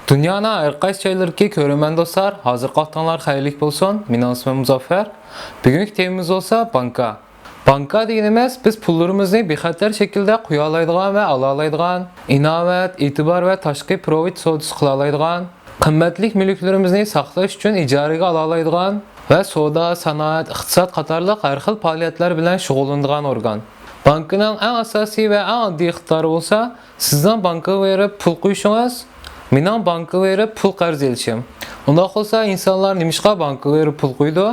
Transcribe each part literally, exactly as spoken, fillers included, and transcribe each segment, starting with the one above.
دۇنيانىڭ ھەر قايسى جايلىرىدىكى كۆرۈرمەن دوستلار، ھازىرقى ۋاقتىڭلار خەيرلىك بولسۇن. مېنىڭ ئىسمىم مۇزەففەر. بۈگۈنكى تېمىمىز بولسا بانكا. بانكا دېگىنىمىز بىز پۇللىرىمىزنى بىخەتەر شەكىلدە قويالايدىغان ۋە ئالالايدىغان، ئىناۋەت، ئېتىبار ۋە تاشقى پروۋىد سودىسى قىلالايدىغان، قىممەتلىك مۈلۈكلىرىمىزنى ساقلاش ئۈچۈن ئىجارىگە ئالالايدىغان ۋە سودا، سانائەت، ئىقتىساد قاتارلىق ھەر خىل پائالىيەتلەر بىلەن شۇغۇللىنىدىغان ئورگان. بانكىنىڭ ئەڭ ئاساسىي ۋە ئەڭ ئاددىي ئىقتىدارى بولسا، سىزنىڭ بانكىغا بېرىپ پۇل قويۇشىڭىز، مېنىڭ بانكىغا بېرىپ پۇل قەرز ئېلىشىم. ئۇنداق بولسا، ئىنسانلار نېمىشقا بانكىغا بېرىپ پۇل قويىدۇ؟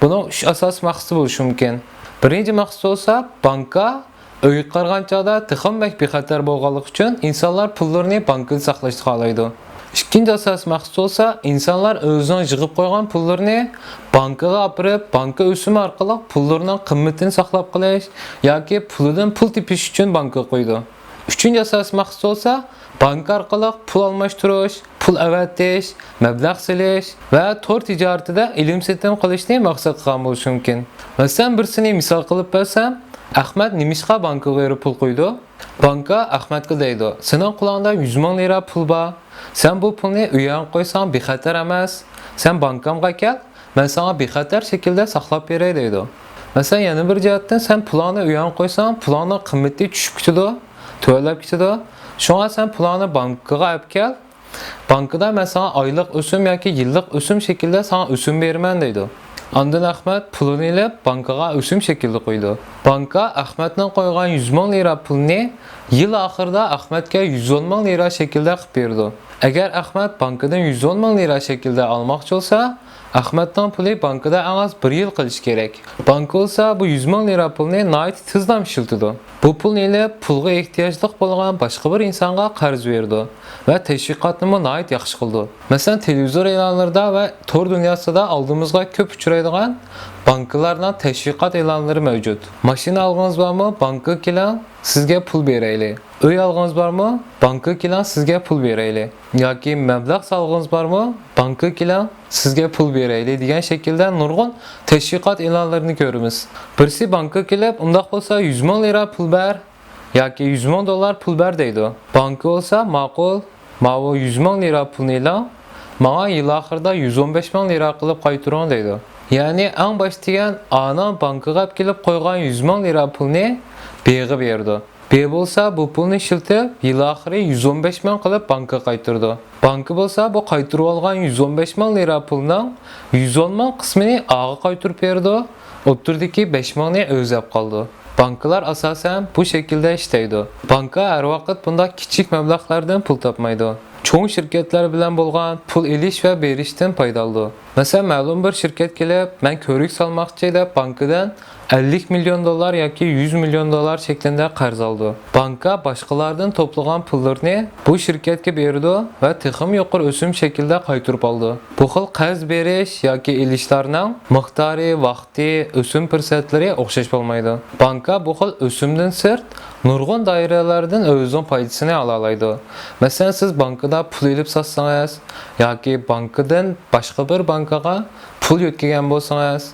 بۇنىڭ ئۈچ ئاساسىي مەقسىتى بولۇشى مۇمكىن. بىرىنچى مەقسىتى بولسا، بانكا ئۆيگە قارىغان چاغدا تېخىمۇ بەك بىخەتەر بولغانلىقى ئۈچۈن ئىنسانلار پۇللىرىنى بانكىدا ساقلاشنى خالايدۇ. ئىككىنچى ئاساسىي مەقسىتى بولسا، ئىنسانلار ئۆزىنىڭ يىغىپ قويغان پۇللىرىنى بانكىغا ئاپىرىپ، بانكا ئۆسۈمى ئارقىلىق پۇللىرىنىڭ قىممىتىنى ساقلاپ قېلىش ياكى پۇلىدىن پۇل تېپىش ئۈچۈن بانكىغا قويىدۇ. ئۈچىنچى ئاساسىي مەقسىتى بولسا، بانكا ئارقىلىق پۇل ئالماشتۇرۇش، پۇل ئەۋەتىش، مەبلەغ سېلىش ۋە تور تىجارىتىدە ئېلىم-سېتىم قىلىشنى مەقسەت قىلغان بولۇشى مۇمكىن. مەسىلەن، بىرسىنى مىسال قىلىپ بەرسەم، ئەخمەت نېمىشقا بانكىغا بېرىپ پۇل قويىدۇ؟ بانكا ئەخمەتكە دەيدۇ، سېنىڭ قولۇڭدا يۈز مىڭ لىرا پۇل بار، سەن بۇ پۇلنى ئۆيۈڭگە قويساڭ بىخەتەر ئەمەس، سەن بانكامغا كەل، مەن ساڭا بىخەتەر شەكىلدە ساقلاپ بېرەي دەيدۇ. مەسىلەن، يەنە بىر جەھەتتىن سەن پۇلۇڭنى ئۆيۈڭگە قويساڭ، پۇلۇڭنىڭ قىممىتى چۈشۈپ كېتىدۇ، تۆۋەنلەپ كېتىدۇ. شۇڭا سەن پۇلۇڭنى بانكىغا ئەپ كەل، بانكىدا مەن ساڭا ئايلىق ئۆسۈم ياكى يىللىق ئۆسۈم شەكلىدە ساڭا ئۆسۈم بېرىمەن دەيدۇ. ئاندىن ئەخمەت پۇلىنى ئېلىپ بانكىغا ئۆسۈم شەكلىدە قويىدۇ. بانكا ئەخمەتنىڭ قويغان يۈز مىڭ لىرا پۇلىنى يىل ئاخىرىدا ئەخمەتكە يۈز ئون مىڭ لىرا شەكلىدە قىلىپ بېرىدۇ. ئەگەر ئەخمەت بانكىدىن يۈز ئون مىڭ لىرا شەكلىدە ئالماقچى بولسا، ئەخمەتنىڭ پۇلى بانكىدا ئەڭ ئاز بىر يىل قېلىشى كېرەك. بانكا بولسا بۇ يۈز مىڭ لىرا پۇلنى ناھايىتى تېزلا ئىشلىتىدۇ. بۇ پۇلنى ئېلىپ، پۇلغا ئېھتىياجلىق بولغان باشقا بىر ئىنسانغا قەرز بېرىدۇ ۋە تەشۋىقاتنىمۇ ناھايىتى ياخشى قىلىدۇ. مەسىلەن، تېلېۋىزور ئېلانلىرىدا ۋە تور دۇنياسىدا ئالدىمىزغا كۆپ ئۇچرايدىغان بانكىلارنىڭ تەشۋىقات ئېلانلىرى مەۋجۇت. ماشىنا ئالغىڭىز بارمۇ؟ بانكىغا كېلىڭ، سىزگە پۇل بېرەيلى. ئۆي ئالغىڭىز بارمۇ؟ بانكىغا كېلىڭ، سىزگە پۇل بېرەيلى. ياكى مەبلەغ سالغىڭىز بارمۇ؟ بانكىغا كېلىڭ، سىزگە پۇل بېرەيلى دېگەن شەكىلدە نۇرغۇن تەشۋىقات ئېلانلىرىنى كۆرىمىز. بىرسى بانكىغا كېلىپ، ئۇنداق بولسا يۈز مىڭ لىرا پۇل بەر ياكى يۈز مىڭ دوللار پۇل بەر دەيدۇ. بانكا بولسا، ماقۇل، ماۋۇ يۈز مىڭ لىرا پۇلنى ئېلىڭ، ماڭا يىل ئاخىرىدا يۈز ئون بەش مىڭ لىرا قىلىپ قايتۇرۇڭ دەيدۇ. يەنى ئەڭ باشتا دېگەن ئانىڭ بانكىغا ئەپ كېلىپ قويغان يۈز مىڭ لىرا پۇلنى بېغا بېرىدۇ. بې بولسا بۇ پۇلنى ئىشلىتىپ، يىل ئاخىرى يۈز ئون بەش مىڭ قىلىپ بانكىغا قايتۇرىدۇ. بانكا بولسا بۇ قايتۇرۇۋالغان يۈز ئون بەش مىڭ لىرا پۇلنىڭ يۈز ئون مىڭ قىسمىنى ئاغا قايتۇرۇپ بېرىدۇ، ئوتتۇرىدىكى بەش مىڭنى ئۆزى ئەپ قالىدۇ. بانكىلار ئاساسەن بۇ شەكىلدە ئىشلەيدۇ. بانكا ھەر ۋاقىت بۇنداق كىچىك مەبلەغلەردىن پۇل تاپمايدۇ. چوڭ شىركەتلەر بىلەن بولغان پۇل ئېلىش ۋە بېرىشتىن پايدالىنىدۇ. مەسىلەن، مەلۇم بىر شىركەت كېلىپ، مەن كۆۋرۈك سالماقچى دەپ بانكىدىن ئەللىك مىليون دوللار ياكى يۈز مىليون دوللار شەكلىدە قەرز ئالىدۇ. بانكا باشقىلاردىن توپلىغان پۇللىرىنى بۇ شىركەتكە بېرىدۇ ۋە تېخىمۇ يۇقىرى ئۆسۈم شەكلىدە قايتۇرۇپ ئالىدۇ. بۇ خىل قەرز بېرىش ياكى ئېلىشلارنىڭ مىقدارى، ۋاقتى، ئۆسۈم پۇرسەتلىرى ئوخشاش بولمايدۇ. بانكا بۇ خىل ئۆسۈمدىن سىرت نۇرغۇن دائىرىلەردىن ئۆزىنىڭ پايدىسىنى ئالالايدۇ. مەسىلەن، سىز بانكىدا پۇل ئېلىپ ساتسىڭىز ياكى بانكىدىن باشقا بىر بانكىغا پۇل يۆتكىگەن بولسىڭىز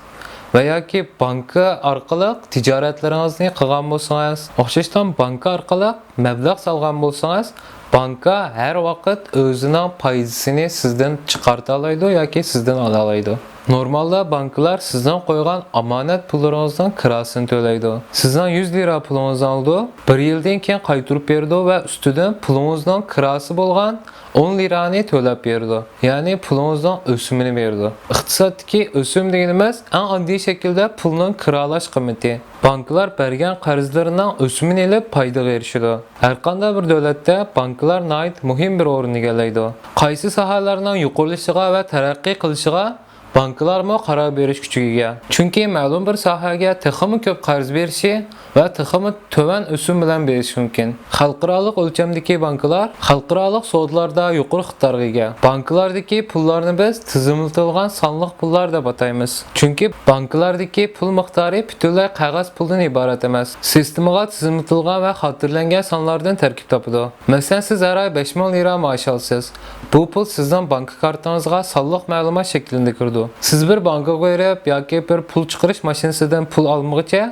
ۋە ياكى بانكا ئارقىلىق تىجارەتلىرىڭىزنى قىلغان بولسىڭىز، ئوخشاشلا بانكا ئارقىلىق مەبلەغ سالغان بولسىڭىز، بانكا ھەر ۋاقىت ئۆزىنىڭ پايدىسىنى سىزدىن چىقارتالايدۇ ياكى سىزدىن ئالالايدۇ. نورمالدا بانكىلار سىزنىڭ قويغان ئامانەت پۇللىرىڭىزنىڭ كىراسىنى تۆلەيدۇ. سىزنىڭ يۈز لىرا پۇلىڭىزنى ئالىدۇ، بىر يىلدىن كېيىن قايتۇرۇپ بېرىدۇ ۋە ئۈستىدىن پۇلىڭىزنىڭ كىراسى بولغان ئون لىرانى تۆلەپ بېرىدۇ. يەنى پۇلىڭىزنىڭ ئۆسۈمىنى بېرىدۇ. ئىقتىسادتىكى ئۆسۈم دېگىنىمىز ئەڭ ئاددىي شەكىلدە پۇلنىڭ كىرا ئالاش قىممىتى. بانكىلار بەرگەن قەرزلىرىنىڭ ئۆسۈمىنى ئېلىپ پايدىغا ئېرىشىدۇ. ھەرقانداق بىر دۆلەتتە بانكىلار ناھايىتى مۇھىم بىر ئورۇن ئىگىلەيدۇ. قايسى ساھەلەرنىڭ يۇقىرىلىشىغا ۋە تەرەققىي قىلىشىغا بانكىلارمۇ قارار بېرىش كۈچىگە ئىگە. چۈنكى مەلۇم بىر ساھەگە تېخىمۇ كۆپ قەرز بېرىشى ۋە تېخىمۇ تۆۋەن ئۆسۈم بىلەن بېرىشى مۇمكىن. خەلقئارالىق ئۆلچەمدىكى بانكىلار خەلقئارالىق سودىلاردا يۇقىرى ئىقتىدارغا ئىگە. بانكىلاردىكى پۇللارنى بىز تىزىملىتىلغان سانلىق پۇللار دەپ ئاتايمىز. چۈنكى بانكىلاردىكى پۇل مىقدارى پۈتۈنلەي قەغەز پۇلدىن ئىبارەت ئەمەس. سىستېمىغا تىزىملىتىلغان ۋە خاتىرىلەنگەن سانلاردىن تەركىب تاپىدۇ. مەسىلەن، سىز ھەر ئاي بەش مىڭ لىرا مائاش ئالىسىز. بۇ پۇل سىزنىڭ بانكا كارتىڭىزغا سانلىق مەلۇمات شەكلىدە كىرىدۇ. سىز بىر بانكىغا بېرىپ ياكى بىر پۇل چىقىرىش ماشىنىسىدىن پۇل ئالمىغۇچە،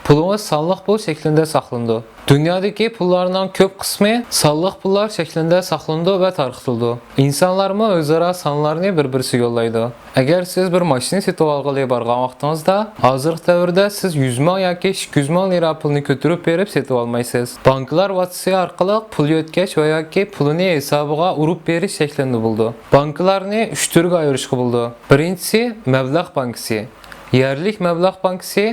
پۇلىڭىز سانلىق پۇل شەكلىندە ساقلىنىدۇ. دۇنيادىكى پۇللارنىڭ كۆپ قىسمى سانلىق پۇللار شەكلىندە ساقلىنىدۇ ۋە تارقىتىلىدۇ. ئىنسانلارمۇ ئۆزئارا سانلارنى بىر-بىرسىگە يوللايدۇ. ئەگەر سىز بىر ماشىنا سېتىۋالغىلى بارغان ۋاقتىڭىزدا، ھازىرقى دەۋردە سىز يۈز مىڭ ياكى ئىككى يۈز مىڭ لىرا پۇلنى كۆتۈرۈپ بېرىپ سېتىۋالمايسىز. بانكىلار ۋاسىتىسى ئارقىلىق پۇل يۆتكەش ۋە ياكى پۇلىنى ھېسابىغا ئۇرۇپ بېرىش شەكلىدە بولىدۇ. بانكىلارنى ئۈچ تۈرگە ئايرىشقا بولىدۇ. بىرىنچىسى مەبلەغ بانكىسى، يەرلىك مەبلەغ بانكىسى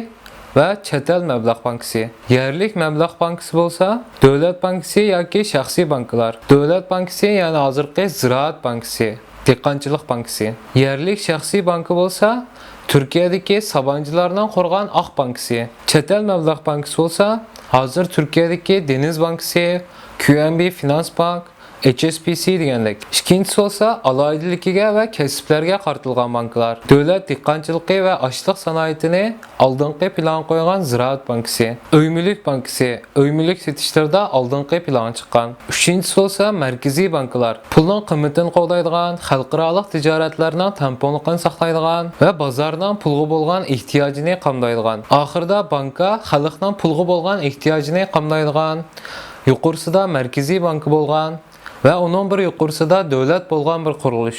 ۋە چەت ئەل مەبلەغ بانكىسى. يەرلىك مەبلەغ بانكىسى بولسا دۆلەت بانكىسى ياكى شەخسىي بانكىلار. دۆلەت بانكىسى، يەنى ھازىرقى زىرائەت بانكىسى، دېھقانچىلىق بانكىسى. يەرلىك شەخسىي بانكا بولسا تۈركىيەدىكى سابانچىلارنىڭ قۇرغان ئاق بانكىسى. چەت ئەل مەبلەغ بانكىسى بولسا ھازىر تۈركىيەدىكى دېنىز بانكىسى، كيۇ ئېن بى فىنانس بانك، ئېچ ئېس بى سى دېگەندەك. ئىككىنچىسى بولسا ئالاھىدىلىكىگە ۋە كەسىپلەرگە قارىتىلغان بانكىلار. دۆلەت دېھقانچىلىقى ۋە ئاشلىق سانائىتىنى ئالدىنقى پىلانغا قويغان زىرائەت بانكىسى. ئۆي مۈلۈك بانكىسى ئۆي مۈلۈك سېتىشلىرىدا ئالدىنقى پىلانغا چىققان. ئۈچىنچىسى بولسا مەركىزىي بانكىلار. پۇلنىڭ قىممىتىنى قوغدايدىغان، خەلقئارالىق تىجارەتلەرنىڭ تەڭپۇڭلۇقىنى ساقلايدىغان ۋە بازارنىڭ پۇلغا بولغان ئېھتىياجىنى قامدايدىغان. ئاخىرىدا بانكا خەلقنىڭ پۇلغا بولغان ئېھتىياجىنى قامدايدىغان، يۇقىرىسىدا مەركىزىي بانكا بولغان ۋە ئۇنىڭ بىر يۇقىرىسىدا دۆلەت بولغان بىر قۇرۇلۇش.